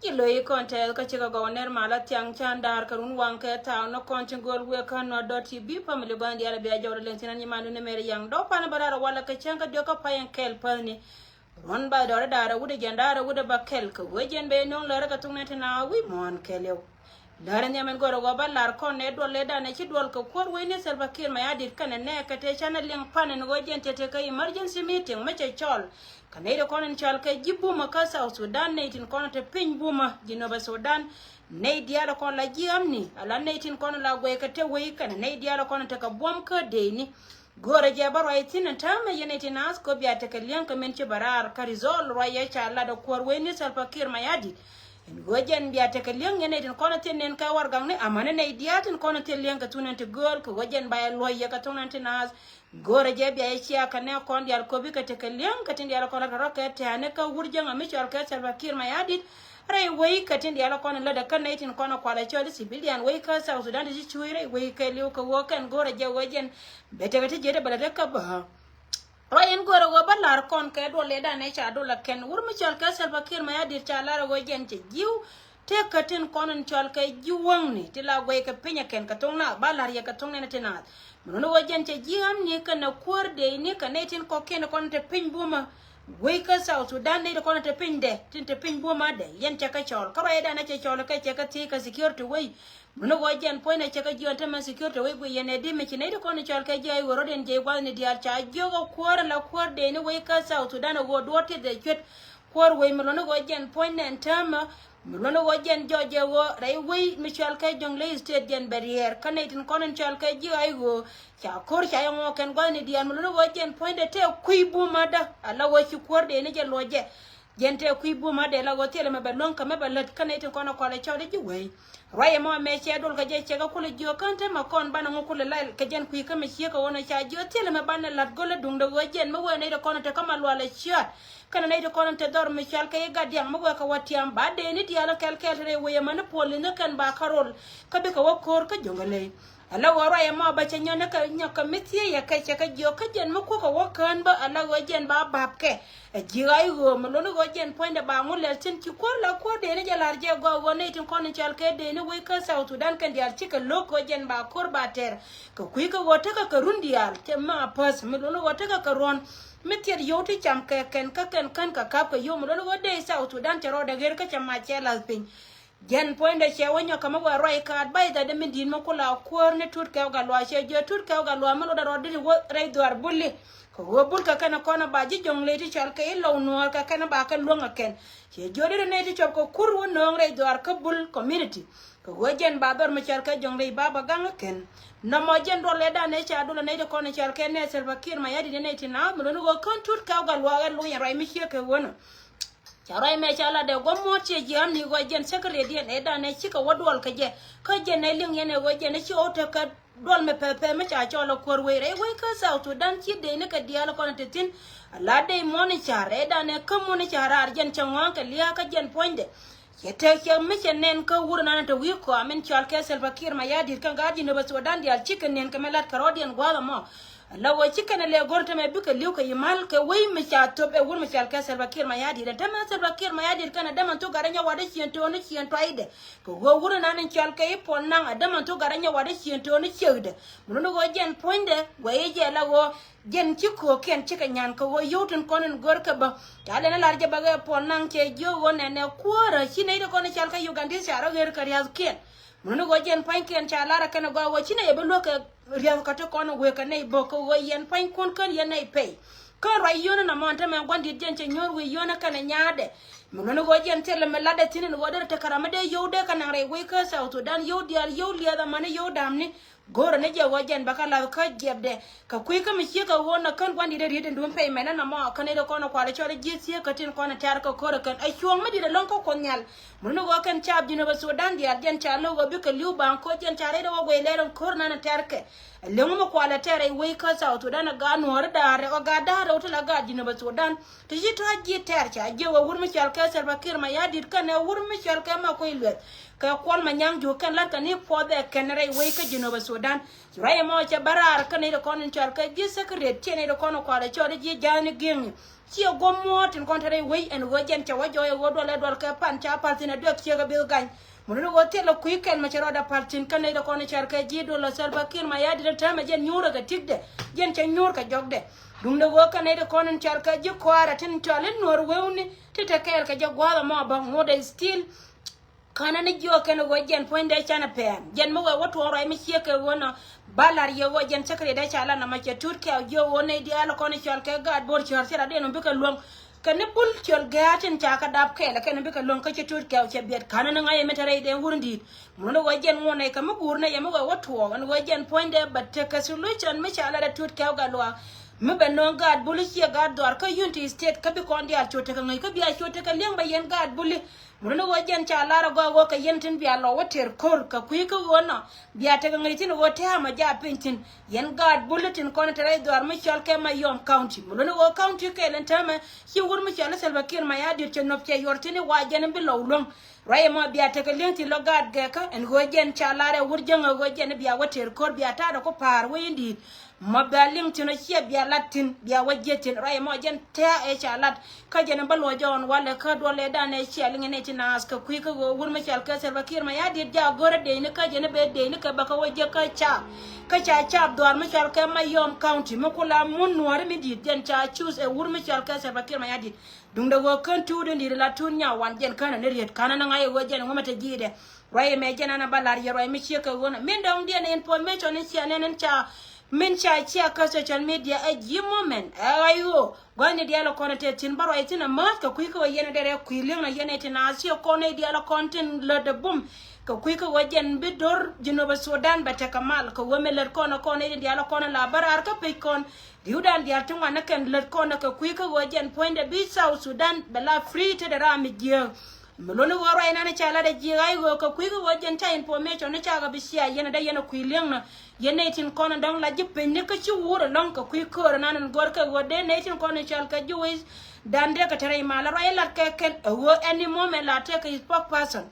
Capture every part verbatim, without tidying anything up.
Ci lo̱c kɔn tɛth kä cikɛ gɔw ner malä thiaŋ can da̱a̱r kɛ run waŋ kɛ thaw ni kɔn tin gööl wëë kä Nɔt dɔt ti bi family bä in diaal a bia jɔwdɛ leŋ thin an nyimandu ni Mɛri Yaŋ dɔ̱k pan bä raar a walɛ kɛ cäŋ kä diɔ̱k kä pay in kɛl päthni. Ruɔ̱n ba dɔ̱r da̱a̱r a wut a jiɛn da̱a̱r a wut a bä kɛl kɛ wee jiɛn ben no̱o̱ŋ lär kä thok nɛn ti na wi̱i̱ muɔ̱ɔ̱n kɛl yɛw. Lär in nhiam in gɔr a ɣɔw bä lar kɔn nɛ duɔl lɛ danɛ ci duɔl kɛ kuäär wec ni Salva Kiir Mayardit kɛnɛ nɛ kɛ tëë canɛ liŋ pan in ɣöö jiɛn tëë tëë kɛ emergency meeting mi cɛ cɔl. Kɛ nɛy ti kɔn in cɔal kɛ ji̱ bumä kä South Sudan nɛy tin kɔn te piny bumä Jinubä Sudan. Nɛy diaal kɔn la ji̱ amni ala nɛy tin kɔn la guɛy kɛ te wei kɛnɛ nɛy diaal kɔn te kɛ buɔ̱m kä dëëcni. Go̱o̱rä jɛ bä ruac thi̱n in täämɛ yɛn nɛy ti naath kɔ bia tekɛ li̱eŋ kɛ min ci bɛ raar kä result ruac yɛ ca lat ɛ kuäär wec ni Salva Kiir Mayardit. In ɣöö jɛn bia tekɛ li̱eŋ yɛn nɛy tin kɔn thi̱n nɛn kɛ warɛgakni amäni nɛy diaal tin kɔn thi̱n li̱eŋ kɛ thun in ti gööl kɛ ɣöö jɛn ba yɛ luɔ̱c yɛ kɛ thun in ti naath. Go̱o̱rä jɛ bia yɛ cia kɛ nɛ kɔn diaal köpi kɛ tekɛ li̱eŋ kɛ tin diaal kɔn lat kɛ rɔ kɛ tɛ̈ni kä wur jäŋ a mi cɔal kɛ Salva Kiir Mayardit. Rɛy wei kɛ tin diaal kɔn lätdɛ kä nɛy tin kɔn kualɛ cɔl i̱ civilian wei kä South Sudan ti ci cuuc rɛy wei kɛ li̱w kɛ ɣöö kɛn go̱o̱rä jɛ ɣöö jɛn bɛ tekɛ ti jiɛt bɛ lät kä bä. Ruac in go̱o̱rä ɣöö bä la̱r kɔn kɛ duɔl lɛ danɛ ca dol a kɛn wur mi cɔl kɛ Salva Kiir Mayardit ca la̱r ɣöö jɛn cɛ ji̱w. Tëëkä tin kɔn in cɔal kɛ ji̱ wäŋni ti la guɛy kɛ piny ɛ kɛn kɛ thoŋ naath ba la̱r yɛ kɛ thoŋ nɛn ti naath. Mi luni ɣöö jɛn cɛ ji̱ amni kɛnɛ kuäär dëëcni kɛ nɛy tin kɔ̱kiɛn kɔn te piny bumä. Wec kä South Sudan nɛy ti kɔn te pinydɛ tin te piny bumä dɛ yɛn cɛ kɛ cɔɔl kä ruac danɛ cɛ cɔɔl kɛ cɛ kɛ thiec kɛ security wec. Mi luni ɣöö jɛn puɔ̱nydɛ cɛ kɛ jiɔn te mɛ security wec guic yɛn ɛ di mi ci nɛy ti kɔn in cɔal kɛ ji̱ ay ɣöö rɔ̱diɛn jiɛc gua̱thni diaal ca jiök ɛ kuäär in la kuäär dëëcni wec kä South Sudan ɛ ɣöö duɔ̱ɔ̱r tiɛth ɛ cuet. Kuäär wec mi luɔ̱ni ɣöö jɛn puɔ̱ny nɛn täämä. Mi luɔ̱ni ɣöö jɛn jɔɔc jɛ ɣöö rɛy wec mi cɔal kɛ Jonglei State jɛn bɛ riɛɛr kä nɛy tin kɔn in cɔal kɛ ji̱ ay ɣöö ca ko̱r ca yɛ ŋɔɔk kɛn gua̱thni diaal mi luɔ̱ni ɣöö jɛn puɔ̱nydɛ tëë kui̱ bumädä ala ɣöö ci kuäär dëëcni jɛ luɔ̱c jɛ. Jɛn tëë kui̱ bumädä ala ɣöö thilɛ mɛ bɛ luäŋ kɛ mɛ bɛ lät kä nɛy tin kɔn in kɔalɛ cɔl i̱ ji̱ wec. Ruac ɛmɔ mɛ cɛ dol kɛ jɛ cɛ kɛ kulɛ jiök kän te mɛ kɔn banɛ ŋu kulɛ la kɛ jɛn kui̱ kä mɛ ciek kɛ ɣöö nɔ ca jiök thilɛ mɛ banɛ la̱t go̱lä duŋdɛ ɣöö jɛn mi wee nɛy ti kɔn in te kä ma lualɛ ciöt. Kɛnɛ nɛy ti kɔn in te dhɔr mi cɔal kɛ i̱ gat diaŋ mi wee kɛ wä tiam ba dëëcni diaal in kɛl kɛl te rɛy wec ɛmɛ ni puɔl in ni kɛn ba kä rol. Kä bikɛ wä ko̱r kä Jonglei. Ala ɣöö ruac ɛmɔ bä cɛ nyɔn ni kɛ nyɔk kɛ mi thiec yɛ kɛ cɛ kɛ jiök kä jɛn mi kuäk kɛ wä kään bä ala ɣöö jɛn ba bapkɛ. Ɛ ji̱ ɣa̱c ɣöö mi luɔ̱ni ɣöö jɛn puɔ̱nydɛ ba ŋu lɛl thi̱n ci kuäär la kuäär dëëcni jɛ la̱r jɛ gɔaa ɣöö nɛy tin kɔn in cɔal kɛ dëëcni wec kä South Sudan kɛn diaal cikɛ lo̱k ɣöö jɛn ba ko̱r ba tɛr. Kɛ kui̱ kä ɣöö tekɛ kɛ run diaal cɛ ma päth mi luɔ̱ni ɣöö tekɛ kɛ ruɔ̱n. Mi thiet yio̱w ti cam kɛ kɛn kä kɛn kän kɛ ka̱p kɛ yio̱w mi luɔ̱ni ɣöö dëëc South Sudan cɛ rɔɔdɛ ɣer kä cɛ mac cɛ la̱th piny. Jɛn puɔ̱nydɛ cɛ wä nyɔk kɛ mi wä ruac kaat baydɛ di mi di̱i̱t mi ku la kuäär ni Tut Kɛw Gatluak cɛ jiö Tut Kɛw Gatluak mi lotdɛ rɔɔdɛ di wä rɛy dhuaar buli. Kɛ ɣöö bul kɛ kɛn kɔn ba ji̱ Jonglei ti cɔal kɛ i̱ Lɔw Nuɔɔr kɛ kɛn ba kɛ luäŋ ɛ kɛn. Cɛ jiö di ri nɛy ti cɔp kɛ kur wä nööŋ rɛy dhuaar kä bul community. Kɛ ɣöö jɛn ba dhɔr mi cɔal kɛ Jonglei ba bä gaŋ ɛ kɛn. Nɔmɔ jɛn duɔl lɛ danɛ ca dol ɛ nɛy ti kɔn cɔal kɛ nɛ Salva Kiir Mayardit nɛy ti naath mi luɔ̱ni ɣöö kän Tut Kɛw Gatluak ɛ luny ɛ ruac mi ciek kɛ ɣöö nɔ. Ca ruac mɛ ca lat ɛ guɔ̱m muɔ̱t ciɛ jiääm ni ɣɔc jɛn cäkä rietdiɛn ɛ danɛ cikɛ wä duɔl kɛ jɛ. Kä jɛn ɛ liŋ yɛn ɛ ɣɔc jɛn ɛ ci ɣɔw tekɛ duɔl mɛ pɛpɛ mi ca cɔl ɛ kuäär wec rɛy wec kä South Sudan ci dee ni kɛ diaal kɔn te thi̱n. A la dee muɔ̱n i̱ ca̱r ɛ danɛ kä muɔ̱n i̱ ca̱r raar jɛn cɛ ŋɔ̱a̱ŋ kɛ lia̱a̱ kä jɛn puɔ̱nydɛ. Cɛ tɛk cɛ mi cɛ nɛn kä wur nanɛ te wi̱i̱ kɔam in cɔal kɛ Salva Kiir Mayardit kä gaat Jinubä Sudan diaal cikɛ nɛn kɛ mɛ lat kɛ rɔɔdiɛn gua̱a̱th ɛmɔ. Ala ɣöö ci kɛn a lɛ go̱r tämɛ bikɛ li̱w kɛ yimal kɛ wec mi ca thop ɛ wur mi cɔal kɛ Salva Kiir Mayardit. Ɛn tämɛ Salva Kiir Mayardit kɛn a däman thuk gat a nyɛ wat a cien to̱o̱ni cien tuaydɛ. Kɛ ɣöö wur inan in cɔal kɛ i̱ Puɔl Naŋ a däman thuk gat a nyɛ wat a cien to̱o̱ni ciekdɛ. Mi luni ɣöö jɛn puɔ̱nydɛ guɛy i̱ jɛ la ɣöö jɛn ci köökiɛn cikɛ nyan kɛ ɣöö yio̱w tin kɔn in gör kɛ bä. Ca lɛn a lar jɛ bä ɣɛ Puɔl Naŋ cɛ jiök ɣöö nɛnɛ kuäärä ci nɛy ti kɔn in cɔal kɛ Ugandese ca rɔ ɣer kɛ ria̱thkiɛn. Mi luni ɣöö jɛn pua̱nykiɛn ca lar ɛ kɛn a gɔaa ɣöö ci nɛy ɛ bi luäk kɛ ria̱th kä ti kɔn wëë kɛ nɛy bök kɛ ɣöö yɛn pa̱nykun kän yɛn nɛy pɛy. Kä ruac yio̱o̱ni nɔmɔ ɛn tämɛ gua̱ndi̱t jɛn cɛ nyuɔ̱ɔ̱r wi̱i̱ yio̱o̱ni kɛnɛ nyaatdɛ. Mi luɔ̱ni ɣöö jɛn thilɛ mi latdɛ thi̱n ɛn ɣöö derɛ tekɛ ram mi dee yio̱w dee kɛ naŋ rɛy wec kä South Sudan, yio̱w diaal, yio̱w liɛth amäni yio̱w da̱a̱mni. Go̱o̱rä ni jɛ ɣöö jɛn bɛ kɛ la̱th kä jiɛpdɛ. Kɛ kui̱ kä mi ciek kɛ ɣöö nɔ kän gua̱ndi̱t ɛ riet in duun pɛy mɛnɛ nɔmɔ kä nɛy ti kɔn ɛ kualɛ cɔl ji̱ thiek kä tin kɔn ɛ tɛ̈r kä ko̱rä kɛn ɛ cuɔ̱ɔ̱ŋ mi di̱t ɛlɔ̱ŋ kä Kuoth Nhial. Mi luni ɣöö kɛn caap Jinubä Sudan diaal jɛn ca lo̱k ɣöö bikɛ li̱w ba̱a̱ŋ koc jɛn ca rɛy rɛw ɛ guɛy lɛl in ko̱r nan ɛ tɛ̈rkɛ. Ɛ li̱eŋ mi kualɛ tɛr rɛy wec kä South Sudan ɛ gaat nuɔ̱ɔ̱ri da̱a̱r rɛw ɛ gaat da̱a̱r rɛw ti la gaat Jinubä Sudan. Ti ci tɔ̱ ji̱ tɛr ca jiök ɛ wur mi cɔal kɛ Salva Kiir Mayardit kɛnɛ wur mi cɔal kɛ Makuei Lueth. kɛ Kuɔl Manyaŋ Juuk kɛn la̱t kɛ ni puɔth ɛ kɛn rɛy wec kä Jinub Sudan. Ruac ɛmɔ cɛ bä raar kä nɛy ti kɔn in cɔal kɛ ji̱ secretary, ciɛ nɛy ti kɔn in kualɛ cɔɔl ji̱ ja̱a̱ni gi̱eŋni. Ciɛ guɔ̱m muɔ̱ɔ̱r tin kɔn te rɛy wec ɛn ɣöö jɛn cɛ wä jɔɔc ɛ ɣöö duɔl ɛ duɔl kɛ pan ca pal thi̱n ɛ duek ciek ɛ bith gany. Mun ni ɣöö thilɛ kui̱ kɛl mɛ cɛ rɔɔdɛ pal thi̱n kä nɛy ti kɔn in cɔal kɛ ji̱ Dol ɛ Salva Kiir Mayardit täämɛ jɛn nyuurɛ kɛ tikdɛ. Jɛn cɛ nyuur kɛ jɔkdɛ. Duundɛ ɣöö kä nɛy ti kɔn in cɔal kɛ ji̱ kɔaarɛ tin cɔal in nuɔɔr wewni ti te kɛɛl kɛ jɛ gua̱a̱th ɛmɔ bä ŋuɔ̱tdɛ still. Ka̱nä ni jiɔk kɛn ɣöö jɛn puɔ̱nydɛ canɛ pɛn. Jɛn mi wee wä tuɔɔk ruac mi ciek kɛ ɣöö nɔ. Ba la̱r yɛ ɣöö jɛn cäkɛ riɛt ɛ ca la nɔmɔ cɛ tut kɛɛw jiök ɣöö nɛy diaal kɔn i̱ cɔal kɛ gaat bo̱r cɔ̱ɔ̱r thil a diɛn mi bikɛ luäŋ. Kɛn ni bul cɔl gɛ̈ɛ̈r tin ca kɛ dap kɛɛl kɛn mi bikɛ luäŋ kä ci tut kɛɛw cɛ biɛt ka̱nä ni ŋa̱c ɛmɛ te rɛy dɛn wur in di̱i̱t. Mun ni ɣöö jɛn ŋuɔ̱n nɛy kɛ mi guur nɛy ɛmɛ wee wä tuɔɔk ɛn ɣöö jɛn puɔ̱nydɛ bɛ tekɛ solution mi ca la dee tut kɛɛw gat luaak. Mi bɛ nööŋ gaat buli ciɛ gaat dhuaar kä Unity State kä bi kɔn diaal cot tekɛ ŋäc kä bia cot tekɛ li̱eŋ bɛ yɛn gaat buli. Mun ni ɣöö jɛn ca lar agɔaa ɣöö kɛ yɛn tin bia lɔ wä tɛr ko̱r kɛ kui̱ kä ɣöö nɔ bia tekɛ ŋäc thi̱n ɣöö tɛ̈ɛ̈mä jaak piny thi̱n. Yɛn gaat buli tin kɔn te rɛy dhuaar mi cɔl kɛ Mayom County. Mun ni ɣöö county kɛɛl in täämɛ ci wur mi cɔl i̱ Salva Kiir Mayardit cɛ nop cɛ yuɔr thi̱n i̱ wa jɛn in bi lɔw luäŋ. Ruac ɛmɔ bia tekɛ li̱eŋ thi̱n lɔ gaat gɛɛkä ɛn ɣöö jɛn ca lar ɛ wur jäŋä ɣöö jɛn i̱ bia wä tɛr ko̱r bia ta̱a̱dɛ ku pa̱a̱r wec in di̱i̱t. Ma bia liŋ thi̱n ɔ ciɛ bia lat thi̱n bia wä jiɛth thi̱n ruac ɛmɔ jɛn tɛ̈ɛ̈ ɛ ca lat. Kä jɛn in bä luɔc ɔn walɛ kä duɔlɛ danɛ ciɛ liŋ in ɛ ti naath kɛ kui̱ kä ɣöö wur mi cɔal kɛ Salva Kiir Mayardit jaak go̱rä dëëcni kä jɛn in bɛ dëëcni kɛ bä kä wä jiäk kä caap. Kä ca caap dhuaar mi cɔal kɛ Mayom County mi ku la mun nuɔ̱ɔ̱ri mi di̱i̱t jɛn ca cuth ɛ wur mi cɔal kɛ Salva Kiir Mayardit. Duundɛ ɣöö kän tuut in di̱i̱t la tuut nyawan jɛn känɛ ni riet ka̱nä ni ŋa̱c ɛ ɣöö jɛn in ŋuɔ̱mɛ te ji̱i̱dɛ. Ruac ɛmɛ jɛn ɛn a bä la̱r yɛ ruac mi ciek kɛ ɣöö nɔ min dɔ̱ŋ diɛn ɛ information in cia nɛn in ca min ca cia kä social media ɛ ji̱ moment ɛ ɣa̱c ɣöö gua̱thni diaal ɛ kɔn ɛ tɛth thi̱n bä ruac thi̱n ɛ määth kɛ kui̱ kä ɣöö yɛn ɛ derɛ kui̱ li̱eŋ nɔ yɛn ɛ ti naath ciɛ kɔn nɛy diaal ɛ kɔn tin lät ɛ bum. Kɛ kui̱ kä ɣöö jɛn bi do̱r Jinub Sudan bɛ tekɛ mal kɛ ɣöö mi lät kɔn ɛ kɔn nɛy diaal ɛ kɔn ɛ la bä raar kä pec kɔn. Ri̱wdan diaal ti ŋuan ni kɛn lät kɔn ɛ kɛ kui̱ kä ɣöö jɛn puɔ̱nydɛ bi South Sudan bɛ la free tetdɛ ram mi jiääk. Mi luni ɣöö ruac nan ca lat ɛ jiääk a i̱ ɣöö kɛ kui̱ kä ɣöö jɛn ca information ni ca kɛ bi cia yɛn ɛ dee yɛn ɛ kui̱ li̱eŋ nɔ. Yɛn nɛy tin kɔn in dɔ̱ŋ la ji̱ piny ni kä ci wur ɛlɔ̱ŋ kɛ kui̱ köör ɛnan in gɔ̱r kɛ ɣöö dee nɛy tin kɔn in cɔal kɛ ji̱ wec dan dee kɛ te rɛy mal a ruac in lat kɛ kɛn ɛ ɣöö any moment la tëëkɛ spokesperson.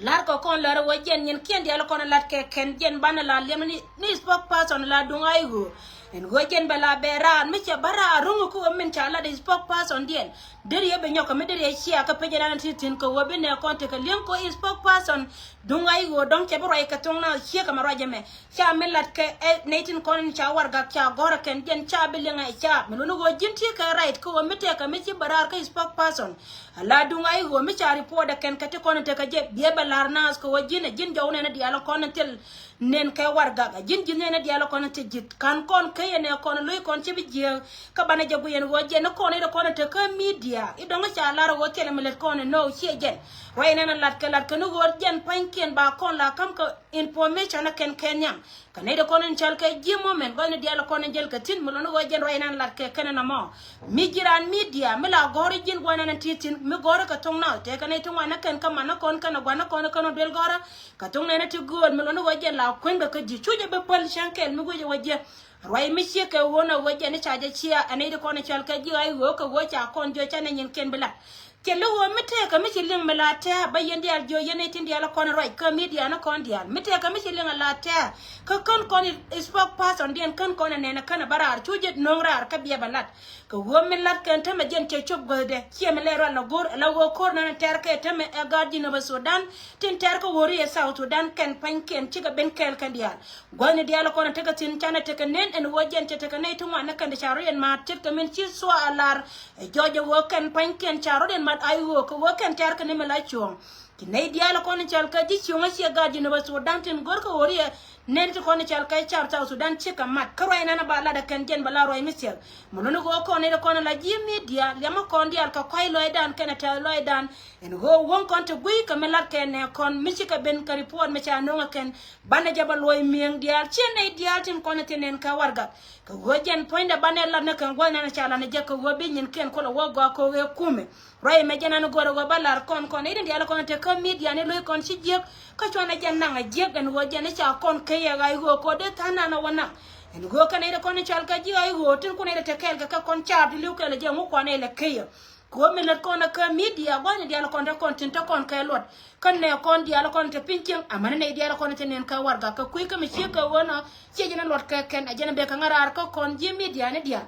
Lar kɛ kɔn lär ɛ ɣöö jɛn nyin kiɛn diaal kɔn in lat kɛ kɛn jɛn banɛ la liɛm ni, ni spokesperson la duŋ a i̱ ɣöö ɛn ɣöö jɛn bɛ la bɛ raar mi cɛ bä raar ro̱ŋ kä ɣöö min ca lat spokesperson diɛn. Deri yɛ bi nyɔk kɛ mi deri yɛ cia kɛ pec ɛnan in ti thi̱n kɛ ɣöö bi nɛ kɔn tekɛ li̱eŋ kɛ spokesperson. Duŋ a i̱ ɣöö dɔ̱ŋ cɛ bi ruac kɛ thoŋ na ciek kɛ mɛ ruac ɛmɛ. Ca mi lat kɛ ɛ nɛy tin kɔn in ca warɛgak ca gɔ̱rä kɛn jɛn ca bi liŋ ɛ ca mi luni ɣöö ji̱n ti kɛ right kä ɣöö mi tɛkɛ mi ci bɛ raar kä spokesperson. Ala duŋ a i̱ ɣöö mi ca report ɛ kɛn kɛ ti kɔn in tekɛ jɛ biɛ bɛ la̱r naath kɛ ɣöö ji̱n ɛ ji̱n jɔw nɛn ɛ diaal ɛ kɔn in thil nɛn kɛ warɛgak ɛ ji̱n ji̱n nɛn ɛ diaal ɛ kɔn in thil ji̱th ka̱n kɔn kä yɛn ɛ kɔn in lo̱c kɔn ci bi jiääk. Kä banɛ jɛ guic ɛn ɣöö jɛn ni kɔn in tekɛ kɔn in tekɛ media i̱ dɔ̱ŋ ca lar ɛ ɣöö thilɛ mi lät kɔn in nöö ciɛ jɛn. Ruac in ɛn ɛ lat kɛ lat kɛ ni ɣöö jɛn pa̱nykiɛn ba kɔn la ka̱m kɛ information ɛ kɛn kɛ nhiam. Kɛ nɛy ti kɔn in cɔal kɛ ji̱ moment gua̱thni diaal kɔn in jäl kɛ thi̱n mi lɔni ɣöö jɛn ruac in ɛn lat kɛ kɛn in ɛmɔ. Mi ji̱ raan media mi la gɔ̱ri ji̱n gua̱n ɛn in ti thi̱n mi gɔ̱ri kɛ thoŋ nath tëëkɛ nɛy ti ŋuan ni kɛn kä man ni kɔn kɛn gua̱n ni kɔn kɛn duel gɔ̱rä. Kɛ thoŋ nɛn in ti gööt mi lɔni ɣöö jɛn la kueŋkɛ kä ji̱ cu jɛ bi päl cäŋ kɛl mi guic ɛ wä jiɛ. Ruac mi ciek kɛ ɣöö nɔ ɣöö jɛn i̱ ca jɛ cia ɛ nɛy ti kɔn in cɔal kɛ ji̱ a i̱ ɣöö kɛ ɣöö ca kɔn jiö ca nɛ nyin kɛn bi lat. Thil i̱ ɣöö mi tëëkä mi ci liŋ mi la tɛ̱̈ɛ̱̈ bä yɛn diaal jiök yɛn nɛy tin diaal ɛ kɔn ruac kä media ni kɔn diaal mi tëëkä mi ci liŋ ɛ la tɛ̱̈ɛ̱̈. Kä kän kɔn i̱ spokesperson diɛn kän kɔn ɛ nɛn ɛ kän ɛ bä raar cu ji̱ no̱o̱ŋ raar kä biɛ bɛ lat. Kɛ ɣöö mi lat kɛn tämɛ jɛn cɛ cop guäthdɛ ciɛ mi lɛ rual ɛ go̱r ɛ la ɣöö ko̱r nan ɛ tɛ̈r kɛ tämɛ ɛ gaat ji̱ nöbä Sudan. Tin tɛ̈r kä ɣöö ri ɛ South Sudan kɛn pa̱nykiɛn cikɛ ben kɛɛl kɛn diaal. Gua̱thni diaal kɔn tekɛ thi̱n canɛ tekɛ nen ɛn ɣöö jɛn cɛ tekɛ nɛy ti ŋuan ni kɛn ti ca rɔ̱ yɛn ma̱a̱t ce̱tkɛ min ci thua̱a̱ a lar. Ɛ jɔɔc ɛ ɣöö kɛn pa̱nykiɛn ca rɔ̱ yɛn ma̱a̱t a i̱ ɣöö kɛ ɣöö kɛn tɛ̈r kɛ ni mi la cuɔ̱ɔ̱ŋ. Ci nɛy diaal kɔn in cɔal kɛ ji̱ cieŋ a ciɛ gaat ji̱ nöbä Sudan tin go̱r kɛ ɣöö riɛ nɛn ti kɔn in cɔal kɛ cap South Sudan cikɛ mat kä ruac nan a ba lat ɛ kɛn jɛn bɛ la ruac mi thiɛk. Mɛ luni ɣöö kɔn nɛy ti kɔn in la ji̱ media liɛmä kɔn diaal kɛ kɔ̱a̱c lɔcdan kɛnɛ tɛ̈th lɔcdan. Ɛn ɣöö wäŋ kɔn ti gui̱c kɛ mi lat kɛ nɛ kɔn mi cikɛ ben kɛ report mi ca no̱o̱ŋ ɛ kɛn. Banɛ jɛ bä luɔ̱c mi̱eŋ diaal ciɛ nɛy diaal tin kɔn thi̱n nɛn kɛ warɛgak. Kɛ ɣöö jɛn puɔ̱nydɛ banɛ lat ni kɛn gua̱thni ca lat ni jɛ kɛ ɣöö bi nyinkiɛn kulɛ wä gɔaa kɛ ɣöö ɛ kumɛ. Ruac ɛmɛ jɛn an go̱o̱rɛ ɣöö bä la̱r kɔn kɔn i̱ tin diaal kɔn tekɛ media ni lo̱c kɔn ci jiäk. Kä cuanɛ jɛn naŋ ɛ jiäk ɛn ɣöö jɛn i̱ ca kɔn key ɛ ɣa̱c ɣöö kɛ ɣöö dee tha̱a̱ŋ nan ɛ wä naŋ. Ɛn ɣöö kɛ nɛy ti kɔn i̱ cɔal kɛ ji̱ ɣa̱c ɣöö tin kun nɛy ti te kɛɛl kɛ kɛ kɔn caap ti li̱w kɛɛl ɛ jɛ ŋu kuan ɛ lɛ key ɛ. Kɛ ɣöö mi lät kɔn kä media gua̱thni diaal kɔn te kɔn tin te kɔn kɛ luɔt. Kä nɛ kɔn diaal kɔn te piny cieŋ amäni nɛy diaal kɔn te nɛn kɛ warɛgak kɛ kui̱ kä mi ciek kɛ ɣöö nɔ ciec jɛn luɔt kɛ kɛn a jɛn bɛ kɛ ŋa̱ raar kä kɔn ji̱ media ni diaal.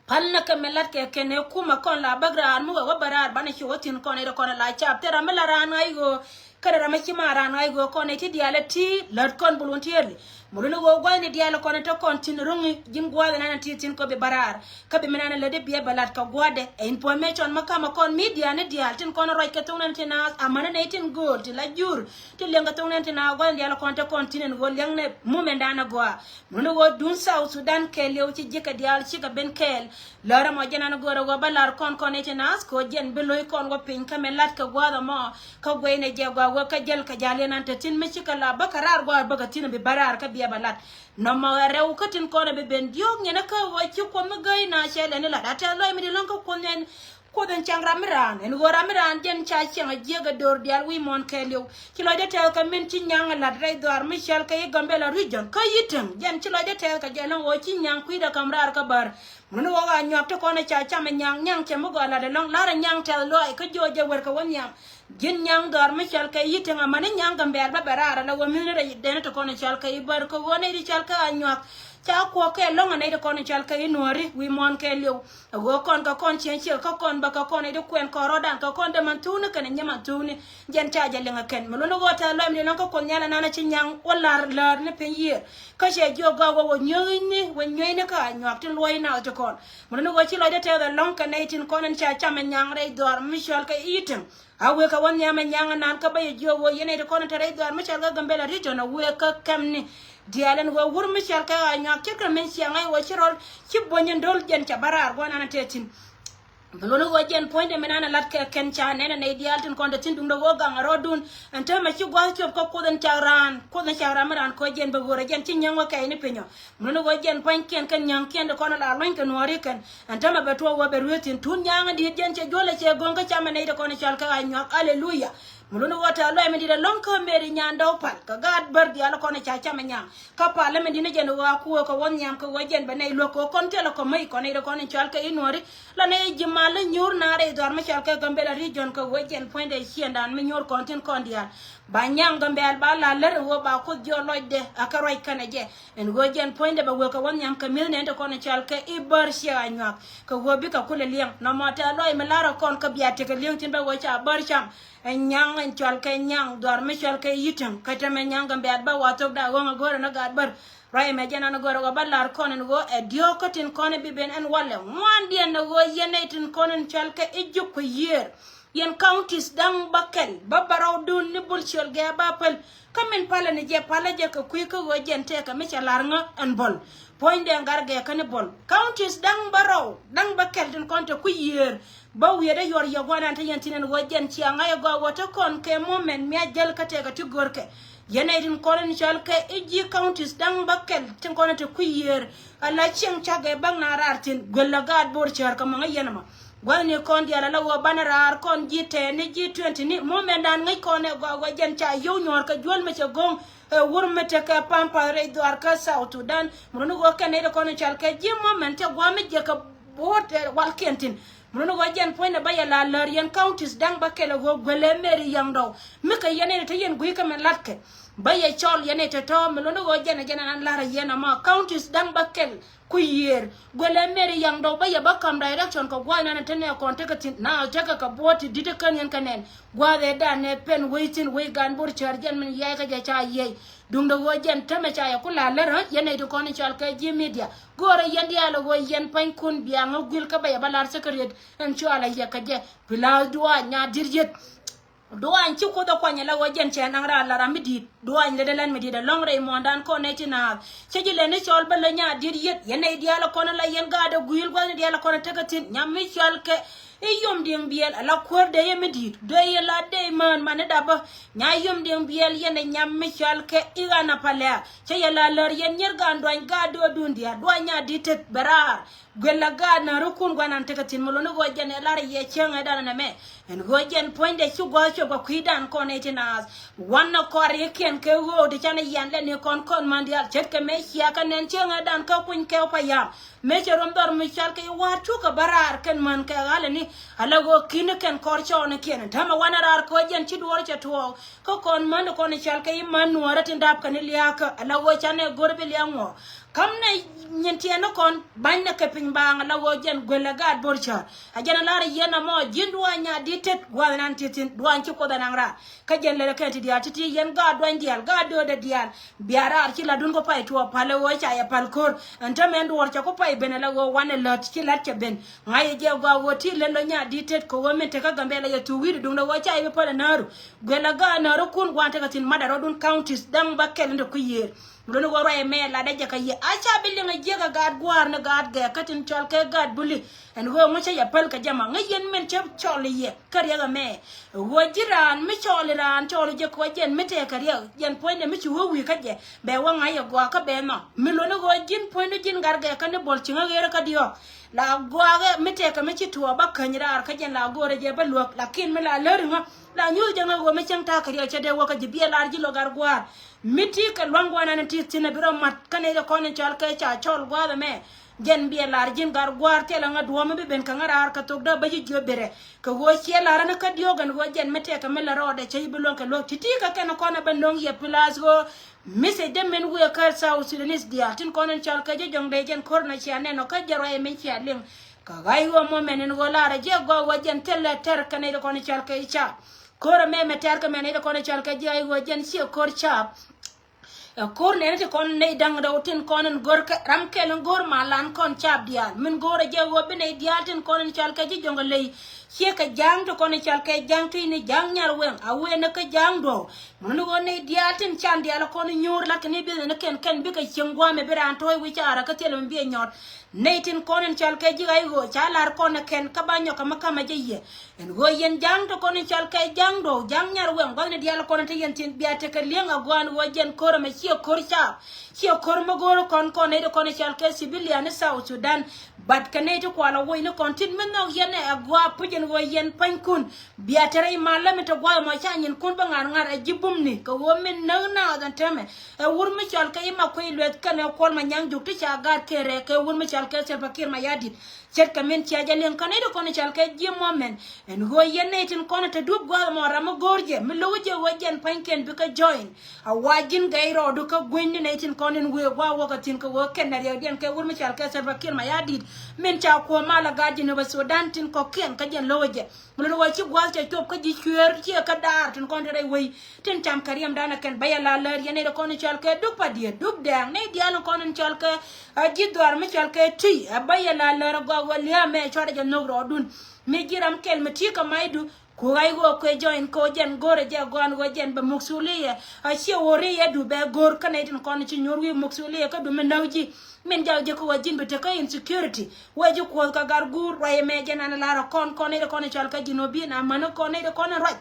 Pal nä kɛ mi lat kɛ kɛn ɛ kumɛ kɔn la bäk raar mi wee wä bä raar banɛ ci wä thi̱n kɔn ɛ dee kɔn ɛ la cap thil ram mi la raan ŋa̱c ɣöö. Kɛnɛ ram mi ci ma raan ŋa̱c ɣöö kɔn ɛ ti diaal ɛ ti lät kɔn volunteerly. Mi luni ɣöö gua̱thni diaal ɛ kɔn ɛ te kɔn thi̱n ro̱ŋi ji̱n gua̱a̱th ɛ nan ɛ ti thi̱n kɔ bi bä raar. Kä bi mi nan ɛ lät i̱ biɛ bɛ lat kɛ gua̱dɛ ɛ information mi kamɛ kɔn media ni diaal tin kɔn ɛ ruac kɛ thoŋ nan ti naath amäni nɛy tin gööl ti la jur. Ti liɛŋ kɛ thoŋ nan ti naath gua̱thni diaal ɛ kɔn te kɔn thi̱n ɛn ɣöö liɛŋnɛ mumɛndan ɛ gɔaa. Muni ɣöö duun South Sudan kɛɛliw ci ji̱ kɛ diaal cikɛ ben kɛɛl. Lärä mɔ jɛn an go̱o̱rä ɣöö bä lar kɔn kɔn i̱ ti naath kɛ ɣöö jɛn bi lo̱c kɔn wä piny kä mɛ lat kɛ gua̱a̱th ɛmɔ. Kä guɛy nɛ jɛ gɔaa ɣöö kä jäl kɛ ja̱l yɛn an te tin mi cikɛ la bä kɛ raar gua̱a̱th bä kɛ tin bi bä raar kä biɛ bä lat. Nɔmɔ ɛ rɛw kä tin kɔn ɛ bi ben diɔ̱ɔ̱k nyɛn kä ɣöö ci kuɔth mi gäy na cɛ lɛn i̱ lat a tɛth lɔc mi di lo̱ŋ kä kuɔth nyɛn. Kuoth in cäŋ ram mi raan in ɣöö ram mi raan jɛn ca ciɛŋ a jiäk a döör diaal wi̱i̱ muɔ̱ɔ̱n kɛɛliw. Ci lɔcdä tɛth kɛ min ci nyaŋ a la̱t rɛy dhɔaar mi cäl kɛ i̱ Gambela region kä Yi̱tiŋ jɛn ci lɔcdä tɛth kɛ jɛ lɔŋ ɣöö ci nyaŋ kui̱dɛ ka̱m raar kä bär. Mun ɣöö a nyuak ti kɔn a ca cam a nyaŋ nyaŋ cɛ mi gɔaa la̱t ɛlɔŋ la̱r a nyaŋ tɛth lɔaac kä jiöö jɛ wër kɛ wä nhiam. Ji̱n nyaŋ dhɔaar mi cäl kɛ Yi̱tiŋ amäni nyaŋ Gambɛl bä bɛ raar ala ɣöö mi̱thni rɛy dɛn ti kɔn a cäl kɛ i̱ bär kɛ ɣöö nɛy ti cäl kɛ a nyuak. Ca kuɔk kɛ lɔ̱ŋ a nɛy ti kɔn in cɔal kɛ i̱ Nuɔ̱ɔ̱ri wi̱i̱ muɔ̱ɔ̱n kɛɛliw. A ɣöö kɔn kɛ kɔn cieŋ ciek kä kɔn bä kɛ kɔn i̱ di kuɛn kɔn rɔ̱dan kɛ kɔn dee man thuuni kɛn i̱ nyɛ man thuuni. Jɛn ca jɛ liŋ ɛ kɛn mi luni ɣöö tɛ̈th lɔɛm di lɔ̱ŋ kä kuoth nhial ɛnan a ci nyaŋ wä la̱r läär ni piny yiëër. Kä cɛ jiök gɔaa wä wä nyueeni wä nyueeni kä a nyuak tin luɔ̱c naath ti kɔn. Mi luni ɣöö ci lɔcdä tɛth ɛlɔ̱ŋ kɛ nɛy tin kɔn in ca cam ɛ nyaŋ rɛy dhɔaar mi cɔal kɛ Yi̱tiŋ. A wëë kɛ wä nhiam ɛ nyaŋ ɛnan kä bä yɛ jiök ɣöö yɛn nɛy ti kɔn in te rɛy dhɔaar mi cɔal kɛ Gambela region a wëë kä kɛmni. Diaal ɛn ɣöö wur mi cɔal kɛ a nyuak ce̱tkɛ min ciaŋ a i̱ ɣöö ci rɔl ci buɔ̱ny in do̱l jɛn ca bä raar gua̱n an a tɛth thi̱n. Bi luni ɣöö jɛn puɔ̱nydɛ min an a la̱t kɛ kɛn ca nɛn a nɛy diaal tin kɔn te thi̱n duundɛ ɣöö gaŋ a rɔɔdun. Ɛn täämɛ ci gua̱th cop kä kuoth in cak raan kuoth in cak raan mi raan ko̱ jɛn bɛ ɣöörä jɛn ci nyäŋ wä kɛɛc ni pinyɔ. Mi luni ɣöö jɛn pua̱nykiɛn kɛn nya̱ŋkiɛn ti kɔn a la luɔ̱ny kɛ Nuɔ̱ɔ̱ri kɛn. Ɛn täämɛ bɛ tuɔɔk wä bɛ rueeth thi̱n tun nyaŋ in di̱i̱t jɛn cɛ juɔl a cɛ go̱ŋ kä camɛ nɛy ti kɔn in cɔal kɛ a nyuak aleluya. Mi luni ɣöö tɛ̈th lɔɛm in di̱t ɛlɔ̱ŋ kä Mary Nyandɔw Pal kɛ gaat bär diaal kɔn ca cam ɛ nyaŋ. Kä pal ɛmɛ di̱t ni jɛn ɣöö a kuɔɔk kɛ wä nhiam kɛ ɣöö jɛn bɛ nɛy luäk kɛ ɣöö kɔn thilɛ kɔmä i̱ kɔn nɛy ti kɔn in cɔal kɛ i̱ Nuɔ̱ɔ̱ri. La nɛy ji̱ mal i̱ nyuur naath rɛy dhɔaar mi cɔal kɛ Gambela region kɛ ɣöö jɛn puɔ̱nydɛ ciëŋdan mi nyuur kɔn thi̱n kɔn diaal. Ba nyaŋ Gambɛl ba la lär ɣöö ba kuoth jiɔk lɔcdɛ a kɛ ruac kɛnɛ jɛ. Ɛn ɣöö jɛn puɔ̱nydɛ bɛ wek kɛ wä nhiam kɛ mi̱eth nɛn ti kɔn in cɔal kɛ i̱ bär ciɛ a nyuak. Kɛ ɣöö bikɛ kulɛ liɛŋ nɔmɔ tɛ̈th lɔɛm in la̱rä kɔn kä bia tekɛ li̱eŋ thi̱n bä ɣöö ca bär cam. Ɛ nyaŋ in cɔal kɛ nyaŋ dhɔaar mi cɔal kɛ Yi̱tiŋ kä täämɛ nyaŋ Gambɛl bä wa thok da̱a̱ ɣɔ̱ŋ a go̱o̱rä ni gaat bär. Ruac ɛmɛ jɛn an a go̱o̱rä ɣöö bä la̱r kɔn in ɣöö ɛ diɔ̱ɔ̱k kä tin kɔn in bi ben ɛn walɛ ŋuandiɛn ni ɣöö yɛn nɛy tin kɔn in cɔal kɛ i̱ ji̱ kui̱ yiëër. Yɛn counties da̱ŋ bäkɛl bä bärɔwdun ni bul ciöl gɛɛ ba päl. Kä min palä ni jɛ palä jɛ kɛ kui̱ kä ɣöö jɛn tëëkä mi cɛ la̱r ŋä ɛn böl. Puɔ̱nydɛ ŋa̱r gɛɛ kä ni böl counties da̱ŋ bärɔw da̱ŋ bäkɛl tin kɔn te kui̱ yiëër. Bä wi̱i̱dä yuɔr yɛ gua̱nan te yɛn thi̱n ɛn ɣöö jɛn cia ŋa̱c ɛ gɔaa ɣöö te kɔn kɛ moment mi a jäl kä tɛkɛ ti görkɛ. Yɛn nɛy tin kɔn in cɔal kɛ i̱ ji̱ counties da̱ŋ bäkɛl tin kɔn in te kui̱ yiëër. Ala cieŋ cak ɛ bäŋ na raar thi̱n guel la gaat bo̱r cäär kɛ mɔŋä yɛn ɛmɔ. Gua̱thni kɔn diaal ala ɣöö banɛ raar kɔn ji̱ tɛɛni ji̱ twenty ni momendan ŋäc kɔn ɛ gɔaa ɣöö jɛn ca yio̱w nyuɔ̱ɔ̱r kɛ juäl mi cɛ go̱o̱ŋ. Ɛ wur mi tekɛ pampa rɛy dhɔaar kä South Sudan. Mi runi ɣöö kɛn nɛy ti kɔn in cɔal kɛ ji̱ moment cɛ gua̱a̱ mi jiäkä bo̱o̱t ɛ walkiɛn thi̱n. Mi runi ɣöö jɛn puɔ̱nydɛ bä yɛ la lär yɛn counties da̱ŋ bäkɛl ɛ ɣöö guelɛ Mary Yaŋdɔw. Mi kɛ yɛn nɛy ti te yɛn gui̱i̱ kɛ mɛn la̱tkɛ. Bä yɛ cɔl yɛn nɛy ti tɔ̱ mi runi ɣöö jɛn ɛ jɛn ɛn an la̱rä yɛn ɛmɔ counties da̱ŋ bäkɛl. Kui̱ yiëër guelɛ Mary Yaŋdɔw bä yɛ bä ka̱m direction kɛ gua̱a̱th nan te nɛ kɔn tekɛ thi̱n na tekɛ kɛ buɔ̱ɔ̱t ti di̱t ɛ kän yɛn kɛ nɛn. Gua̱a̱th ëëdan ɛ pen wec thi̱n wec gan bo̱r cäär jɛn min yia̱a̱c kä jɛ ca yiëë. Duundɛ ɣöö jɛn tämɛ ca yɛ ku la̱r lär ɣä yɛn nɛy ti kɔn in cɔal kɛ ji̱ media. Go̱o̱rä yɛn diaal ɛ ɣöö yɛn pua̱nykun bia ŋä guil kä bä yɛ bä la̱r secretariat ɛn cɔal ɛ yɛ kɛ jɛ. Bi la̱a̱th duaac nyaat di̱t yet. Duany ci Kuoth ɛ kuany ala ɣöö jɛn cɛ naŋ raar la ram mi di̱i̱t. Duany lɛ dee lɛn mi di̱i̱t ɛlɔ̱ŋ rɛy muɔ̱ɔ̱ndan kɔn nɛy ti naath. Cä ji̱ lɛn ni cɔl bä lä nyaat di̱t yet yɛn nɛy diaal ɛ kɔn ala yɛn gaat ɛ gui̱i̱l gua̱thni diaal ɛ kɔn ɛ tekɛ thi̱n nyam mi cɔal kɛ i̱ yom diɛŋ biɛl ala kuäär dee yɛ mi di̱i̱t dee yɛ la dee mään man ni dapä. Nya yom diɛŋ biɛl yɛn ɛ nyam mi cɔal kɛ i̱ ɣan a palɛ̈ɛ̈ cä yɛ la lär yɛn nyier gaan duany gaat döödun diaal duany nyaat di̱t tet bɛ raar. Guel la gaat na rukun guanan tekɛ thi̱n mi luni ɣöö jɛn ɛ lar yɛ cieŋ ɛ dan ɛn ɛmɛ. Ɛn ɣöö jɛn puɔ̱nydɛ ci gua̱a̱th cop kɛ kui̱dan kɔn ɛ ti naath. Wanɛ kɔarikiɛn kɛ ɣöö ti canɛ yian lɛ ni kɔn kɔn man diaal ce̱tkɛ mɛ cia kɛ nɛn cieŋ ɛ dan kä kuny kɛ payam. Mëë cɛ ruɔm dhɔr mi cɔal kɛ i̱ wa̱a̱r cukɛ bä raar kɛn män kɛ ɣalɛ ni. Ala ɣöö ki̱n kɛn kɔr cɔɔnikiɛn tämɛ wanɛ raar kɛ ɣöö jɛn ci duɔɔr cɛ tuɔɔk. Kä kɔn män kɔn cɔal kɛ i̱ män nuɔɔrä tin da̱a̱p kɛn i̱ lia̱a̱kä ala ɣöö canɛ go̱r bi lia̱a̱ ŋuɔ. Ka̱m nɛ nyin tiɛɛn ni kɔn ba̱ny nɛ kɛ piny baaŋ ala ɣöö jɛn guelɛ gaat bo̱r cär. A jɛn a lar i̱ yɛn amɔ ji̱n duɔɔny nyaat di̱t tet gua̱a̱th ɛnan ti thi̱n duɔɔny ci Kuoth ɛnaŋ raar. Kä jɛn lɛlɛ kɛn ti diaal ti̱ti̱ yɛn gaat duany diaal gaat döödɛ diaal. Bia raar ci latdun kɔ pay tuɔɔk pal ɛ ɣöö ca yɛ pal ko̱r. Ɛn täämɛ ɛn duɔɔr cɛ kɔ pay ben ala ɣöö wanɛ lät ci lät cɛ ben. Ŋa̱c ɛ jɛ gɔaa ɣöö ti lät lɔ nyaat di̱t tet kɛ ɣöö min tekä Gambɛla yɛ thuk wi̱i̱du duundɛ ɣöö ca yɛ bi päl ɛ nääru. Guɛl ɛ gaat nääru kun gua̱a̱n tekɛ thi̱n mat ɛ rɔɔdun counties da̱ŋ bäkɛl in te kui̱ yiëër. Mi luni ɣöö ruac ɛmɛ latdɛ jɛ kɛ yɛ a ca bi liŋ ɛ jiäk ɛ gaat gua̱a̱r ni gaat gɛɛk kä tin cɔal kɛ gaat buli. Ɛn ɣöö ŋucä yɛ päl kɛ jɛ ma ŋäc yɛn min cä cɔl i̱ yɛ kä riɛk ɛmɛ. Ɣöö ji̱ raan mi cɔɔli raan cɔɔli jɛ kɛ ɣöö jɛn mi tɛɛkɛ riɛk jɛn puɔ̱nydɛ mi ci ɣöö wi̱i̱ kä jɛ bɛ wä ŋa̱c yɛ gɔaa kä bɛ nhɔk mi loni ɣöö ji̱n puɔ̱nydu ji̱n gat gɛɛk kä ni bol ci ŋä ɣeerä kä diɔ̱ɔ̱k. La gɔaakä mi tɛɛkɛ mi ci tuɔɔk bä käny raar kä jɛn la go̱o̱rɛ jɛ bä luäk lakin mi la läri ŋä la nyuuth jɛ ŋä ɣöö mi cäŋ ta̱a̱ kɛ riɛk cɛ dee wä kä ji̱ biɛ lar ji̱ lɔ gat gua̱a̱r. Mi ti kɛ lua̱ŋ gua̱a̱r nan ti thi̱n ɛ bi rɔ mat kä nɛy ti kɔn in cɔal kɛ ca cɔl gua̱a̱th ɛmɛ. Jɛn biɛ lar ji̱n gat gua̱a̱r thilɛ ŋä duɔ̱ɔ̱m mi bi ben kɛ ŋä raar kɛ thok dee bä ji̱ jiö berɛ. Kɛ ɣöö ciɛ la̱rä ni kä diɔ̱ɔ̱k ɛn ɣöö jɛn mi tɛkɛ mi la rɔɔdɛ cä ji̱ bi luäŋ kɛ luäk ti̱ti̱ kä kɛn kɔn ɛ bä no̱o̱ŋ yɛ pilath ɣöö message dee min wëë kä South Sudanese diaal tin kɔn in cɔal kɛ ji̱ jɔ̱ŋ dee jɛn ko̱r na cia nɛn ɔ kä jɛ ruac min cia liŋ. Kɛ ɣa̱c ɣöö mɔ mɛn in ɣöö laarɛ jiɛ gɔaa ɣöö jɛn thilɛ tɛr kɛ nɛy ti kɔn in cɔal kɛ ji̱ caap. Ko̱r ɛmɛ mɛ tɛr kɛ mɛn nɛy ti kɔn in cɔal kɛ ji̱ ɣa̱c ɣöö jɛn ciɛ ko̱r caap. Ɛ ko̱r nɛni ti kɔn nɛy da̱ŋ rɛw tin kɔn in go̱r kɛ ram kɛl in go̱r ma lan kɔn caap diaal min go̱r ɛ jɛ ɣöö bi nɛy diaal tin kɔn in cɔal kɛ ji̱ jɔ̱ŋ ɛ ley. Ciɛ kɛ ja̱a̱ŋ ti kɔn in cɔal kɛ ja̱a̱ŋ ti ni ja̱a̱ŋ nyar wɛŋ a wee ni kä ja̱a̱ŋ duɔ̱ɔ̱k. Mun ni ɣöö nɛy diaal tin can diaal kɔn in nyuur lakin i̱ bi̱th ni kɛn kɛn bikɛ cieŋ gua̱a̱mɛ bi raan tɔ̱ɔ̱c wi̱c caarä kä thilɛ mi biɛ nyɔt. Nɛy tin kɔn in cɔal kɛ ji̱ ɣa̱c ɣöö ca lar kɔn ɛ kɛn kä ba nyɔk kɛ mi ka̱mä jɛ yɛ. Ɛn ɣöö yɛn ja̱a̱ŋ ti kɔn in cɔal kɛ ja̱a̱ŋ duɔ̱ɔ̱k ja̱a̱ŋ nyar wɛŋ gua̱thni diaal kɔn in te yɛn thi̱n bia tekɛ li̱eŋ a gua̱a̱n ɣöö jɛn ko̱r ɛmɛ ciɛ ko̱r caap. Ciɛ ko̱r mi go̱o̱r kɔn kɔn nɛy ti kɔn in cɔal kɛ civilian ni South Sudan. But kɛ nɛy ti kual a woc ni kɔn tin mi nhɔk yɛn ɛ a gua̱a̱ puc ɛn ɣöö yɛn pua̱nykun. Bia te rɛy mal lä mi te gua̱a̱th ɛmɔ ca nyinkun bä ŋa̱r ŋa̱r ɛ ji̱ bumni kɛ ɣöö min näk naath ɛn täämɛ. Ɛ wur mi cɔal kɛ i̱ ma kuec lueth kɛnɛ kuɔl ma nyaŋ juk ti ca gaat kɛ rɛɛ kɛ wur mi cɔal kɛ Salva Kiir Mayardit. Ce̱tkɛ min cia jɛ liŋ kä nɛy ti kɔn in cɔal kɛ ji̱ mɔ mɛn. Ɛn ɣöö yɛn nɛy tin kɔn in te dup gua̱a̱th ɛmɔ ram mi go̱o̱r jɛ mi lo̱k jɛ ɣöö jɛn pa̱nykiɛn bikɛ join. A wa ji̱n gɛy rɔɔdu kä guenyni nɛy tin kɔn in wëë gua̱a̱ wäkɛ thi̱n kɛ ɣöö kɛn na riɛkdiɛn kɛ wur mi cɔal kɛ Salva Kiir Mayardit. Min ca kuɔ̱ɔ̱m mal a gaat Jinub Sudan tin kɔ̱kiɛn kä jɛn lo̱k jɛ. Mi luni ɣöö ci gua̱a̱th cɛ cop kä ji̱ cuëër ciɛ kä daar tin kɔn te rɛy wei. Tin cam kɛ riɛmdan ɛ kɛn bä yɛ la lär yɛn nɛy ti kɔn in cɔal kɛ duk pa diet duk dɛɛŋ nɛy diaal in kɔn in cɔal kɛ a ji̱ dhuaar mi cɔal kɛ tui ɛ bä yɛ la lär ɛ gɔaa ɣöö lia̱a̱ mɛ cuarɛ jɛ nhök rɔɔdun. Mi ji̱ ram kɛl mi ti̱i̱ kɛ macdu ku ɣa̱c ɣöö kuɛ jɔ̱ɔ̱ny kɛ ɣöö jɛn go̱rɛ jɛ gɔ̱a̱n ɣöö jɛn bɛ muksuliɛ a ciɛ ɣöö ri yɛ du bɛ go̱r kä nɛy tin kɔn in ci nyuur wi̱i̱ muksuliɛ kä du mi näk ji̱. Min jak jɛ kä wä ji̱n bi tekä insecurity wä ji̱ kuɔth kä gar guur ruac ɛmɛ jɛ nan lar ɛ kɔn kɔn nɛy ti kɔn in cɔal kä Jinubin amäni kɔn nɛy ti kɔn in ruac.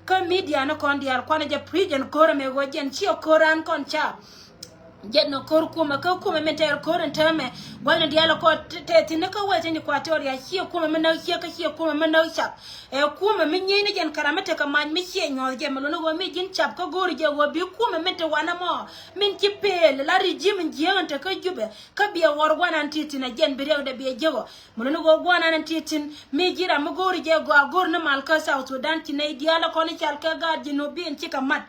Kä media ni kɔn diaal kuanɛ jɛ preach ɛn ko̱r ɛmɛ ɣöö jɛn ciɛ ko̱r an kɔn caap. Jɛn ni ko̱r kumɛ kä kumɛ min tɛɛr ko̱r in täämɛ gua̱thni diaal ɛ kɔn tɛth thi̱n ni kä Western Equatoria ciɛ kumɛ min näk ciek kä ciɛ kumɛ min näk cap. Ɛ kumɛ mi nyieyni jɛn kɛ ram mi tekɛ mac mi ciɛ nyuɔ̱th jɛ mi luni ɣöö mi ji̱n cap kä go̱o̱ri jɛ ɣöö bi kumɛ min te wanɛ mɔ min ci pëël la regime in jiääŋ in te kä Jubɛ. Kä biɛ ɣɔr guanan ti thi̱n a jiɛn bi riɛkdɛ biɛ jiäk ɔ. Mi luni ɣöö guanan ti thi̱n mi ji̱ ram mi go̱o̱ri jɛ gɔaa go̱o̱r ni mal kä South Sudan ci nɛy diaal ɛ kɔn i̱ cal kɛ gaat Jinubin cikɛ mat.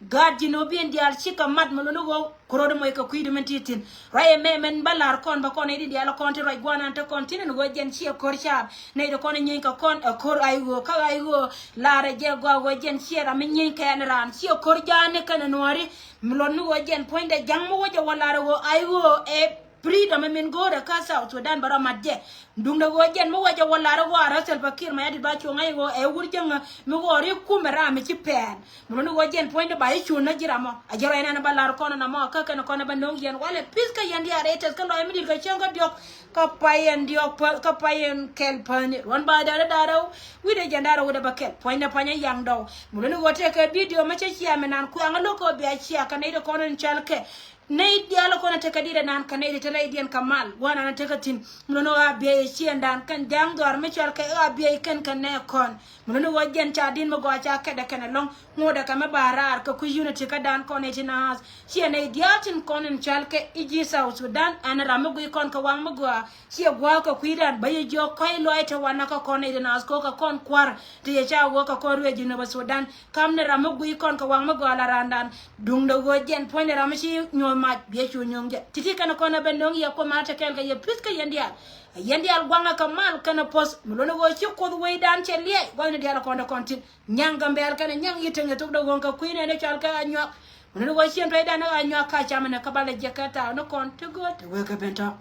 Gaat Jinubin diaal cikɛ mat mi luni ɣöö ku rot moc kɛ kui̱du min ti thi̱n. Ruac ɛmɛ mɛn bä la̱r kɔn bä kɔn nɛy di diaal kɔn ti ruac guanan te kɔn thi̱n ɛn ɣöö jɛn ciɛ ko̱r caap. Nɛy di kɔn i̱ nyieeny kɛ kɔn ɛ ko̱r ay ɣöö kä ay ɣöö la̱rɛ jɛ gɔaa ɣöö jɛn ciɛ ram mi nyieeny kɛn raan ciɛ ko̱r ja̱a̱n ni kɛn nuɔ̱ɔ̱ri. Mi luɔt ni ɣöö jɛn puɔ̱nydɛ ja̱ŋ mi wä jɛ wä la̱rɛ ɣöö ay ɣöö ɛ freedom min go̱o̱rɛ kä South Sudan bɛ rɔ mat jɛ. Duŋdɛ ɣöö jɛn mi wä jɛ wä la̱rɛ ɣöö a rä Salva Kiir Mayardit ba cuɔ̱ŋ ay ɣöö ɛ wur jäŋä mi ɣöö ri kumɛ ram mi ci pɛɛn. Mi luɔt ni ɣöö jɛn puɔ̱nydɛ ba i̱ cuɔ̱n nä ji̱ ram mɔ a jɛ rɔ ɛn ɛn ba la̱r kɔn ɛn ɛmɔ kä kɛn kɔn ɛ ba no̱o̱ŋ yɛn walɛ pi̱th kä yɛn diaal rɛy tɛth kä lɔc mi di̱t kɛ cäŋ kä diɔ̱k. Kä pay ɛn diɔ̱k pä kä pay ɛn kɛl päni ruɔ̱n ba da̱rä da̱rä wi̱cdɛ jɛn da̱rä wi̱cdɛ bä kɛl puɔ̱nydɛ pa̱ny ɛ yaŋ dɔw. Mi luɔt ni ɣöö tëëkɛ video mi cä cia mi nan kuɛŋä lo̱k kä bia cia kɛ nɛy ti kɔn in cɔal kɛ Nɛy diaal kɔn a tekɛ di̱t ɛnan kɛ nɛy ti te rɛydiɛn kɛ mal gua̱a̱r ɛnan a tekɛ thi̱n. Mi luni ɣöö a biɛy ɛ ciëŋdan kɛn ja̱a̱ŋ dhɔaar mi cɔal kɛ ɣöö a biɛy kɛn kɛ nɛɛkɔn. Mi luni ɣöö jɛn ca di̱t mi gɔaa ca kɛt ɛ kɛn ɛlɔ̱ŋ. Ŋotdɛ kɛ mi ba raar kɛ kui̱ unity kädan kɔn nɛy ti naath. Ciɛ nɛy diaal tin kɔn in cɔal kɛ i̱ ji̱ South Sudan ɛn ram mi guic kɔn kɛ waŋ mi gɔaa. Ciɛ gua̱a̱k kɛ kui̱dan bä yɛ jiɔk kɔ̱c lɔaac te wanɛ kɛ kɔn nɛy ti naath ko̱ kɛ kɔn kua̱r. Ti yɛ ca wä kɛ kɔn ruëë Jinub Sudan. Kam ni ram mi guic kɔn kɛ waŋ mi gɔaa la raandan. Duŋdɛ ɣöö jɛn puɔ̱nydɛ ram mi ci nyuɔ̱th mac biɛ cu nyuɔ̱ŋ jɛ. Ti̱ti̱ kɛn kɔn ɛ ben nöŋ yɛ kuoth ma te kɛɛl kɛ yɛ pi̱th kä yɛn diaal. Ɛ yɛn diaal gua̱ŋɛ kɛ mal kɛn ɛ puɔ̱th. Mi luɔ̱n ɣöö ci kuoth wecdan cɛ liɛc gua̱thni diaal kɔn te kɔn thi̱n. Nyaŋ Gambɛl kɛn ɛ nyaŋ yi teŋ ɛ thok dee ɣöŋ kɛ kui̱ nɛn ɛ cɔal kɛ Anyuak. Mi luɔ̱n ɣöö cien tuɔcdan ɛ Anyuak ka cam ɛnɛ kä balɛ jɛ kɛ thaak ni kɔn ti gööl te wee kɛ ben tɔ̱.